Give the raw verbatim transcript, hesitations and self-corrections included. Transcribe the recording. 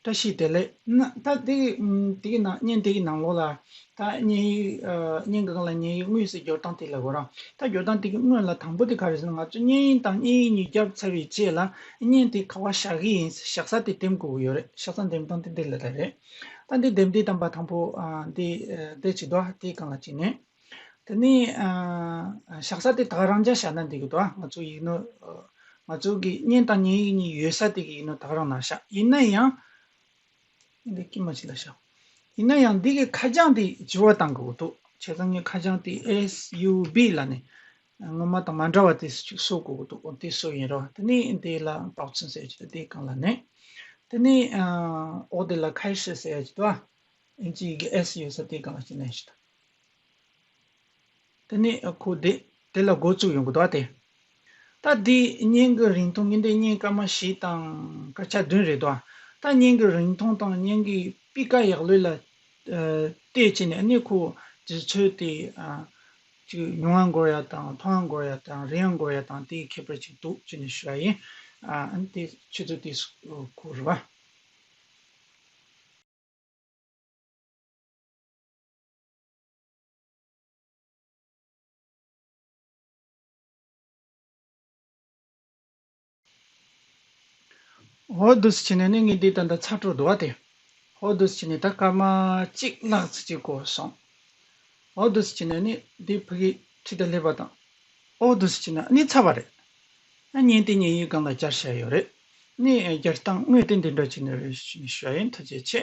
བཀྲ་ཤིས་བདེ་ལེགས། ན་ད་དེ་གི་ཨམ་དེ་གི་ནང་བརྙན་དེ་གི་ནང་ལོགས་ལ་ད་བརྙན་ཡིག་ཨ་བརྙན་གི་སྒང་ལ་བརྙན་ཡིག་དངོས་སུ་སྦྱོར་སྟངས་དེ་ལ་གོ་རང་། ད་སྦྱོར་སྟངས་དེ་གི་སྔོན་ལ་དང་པོ་དེ་ག་རེ་ཟེར་ན། ང་ཚོ་བརྙན་ཡིག་དང་བརྙན་ཡིག་གཉིས་བརྒྱབ་ཚར་བའི་རྗེས་ལ་བརྙན་དེ་ག་པར་བཞག་གི་ཡིན། བཞག་ས་དེ་འདེམས་དགོས་ཀྱི་ཡོད་རེད། བཞག་ས་འདེམས་སྟངས་དེ་འདི་ལ་ད་རེད། ད་འདི་འདེམས་དུས་ཙམ་པ་དང་པོ་ཨ་འདི་ཨ་འདི་བྱེད་དོ། དེའི་སྒང་ལ་བྱས་ནས། དེ་ནས་ཨ་བཞག་ས་དེ་ད་ག་རང་འཇགས་བཞག་ན་འགྲིག་གི་འདུག་ཨ་ང་ཚོ་ཡིག་ནོར་ཨ་ང་ཚོ་གི་བརྙན་དང་བརྙན་ཡིག་གཉིས་ཡོད་ས་དེ་གི་ཡིག་ནོར་ད་ག་རང་ནང་བཞག་ཡིན་ན་ཡང་། འདི་དཀྱིལ་མ་ཅིག་ལ་བཞག་ཡིན་ན་ཡང་འདི་གི་ཁ་བྱང་དེ་བསྒྱུར་བ་བཏང་དགོས་ཀྱི་འདུག་བྱས་ཙང་ངས་ཁ་བྱང་དེ་S U B ལ་ནི་སྔོན་མ་དང་མ་འདྲ་བ་དེ་ཅིག་བཟོ་དགོས་ཀྱི་འདུག་དེ་བཟོ་ཡིན་རོགས། དེ་ནས་འདི་ལ་པའོ་ཚུན་ཟེར་གྱི་འདུག་དེའི་སྒང་ལ་ནི། དེ་ནས་ཨ་འོག་དེ་ལ་开始ཟེར་གྱི་འདུག་ཨིན་ཇི་ཡི་གེ་S ཡོད་ས་དེའི་སྒང་ལ་ཅིག་ནས་ཞིག་དེ་ནས་ཁོ་དེ་དེ་ལ་འགོ་བཙུགས་ཡོང་གི་འདུག་ཨ། དེ་ད་འདི་བརྙན་གྱི་རིང་ཐུང་ངས་འདི་བརྙན་སྐར་མ་བཞི་དང་སྐར་ཆ་བདུན་རེད་འདུག་ཨ། ད་བརྙན་གྱི་རིང་ཐུང་དང་བརྙན་གྱི་སྤུས་ཀ་ཡག་ལོས་ལ་ཨ་བལྟས་བྱས་ནས་ཨ་ནི་ཁོ་དུས་ཚོད་དེ་ཨ་ཅིག་ཉུང་ང་འགོར་ཡ་དང་ཐུང་ང་འགོར་ཡ་དང་རིང་ང་འགོར་ཡ་དང་དེའི་ཁྱད་པར་ཅིག་འདུག་ཅེས་ནས་ཞུ་བ་ཡིན། ཨ་ཨ་ནི་དེ་ཆུ་ཚོད་དེ་ཁོ་རེད་བ། འོ་འདུག་སེ་བྱས་ནས་ནི་ངས་འདི་ད་ལྟ་ཚར་འགྲོ་འདུག་བ་དེ། འོ་འདུག་སེ་བྱས་ནས་ད་སྐར་མ་གཅིག་ལྷག་ཙམ་ཅིག་འགོར་སོང་། འོ་འདུག་སེ་བྱས་ནས་ནི་འདི་ཕ་གི་ཁྲིད་དེ་སླེབས་པ་དང་། འོ་འདུག་སེ་བྱས་ནས་ནི་ཚར་བ་རེད། ཨ་བརྙན་དེ་བརྙན་ཡིག་སྒང་ལ་སྦྱར་བཞག་ཡོད་རེད། ནི་སྦྱར་སྟངས་དངོས་དེ་འདི་འདྲ་བྱས་ནས་རེད་ཞུ་ཡ་ཡིན། ཐུགས་རྗེ་ཆེ།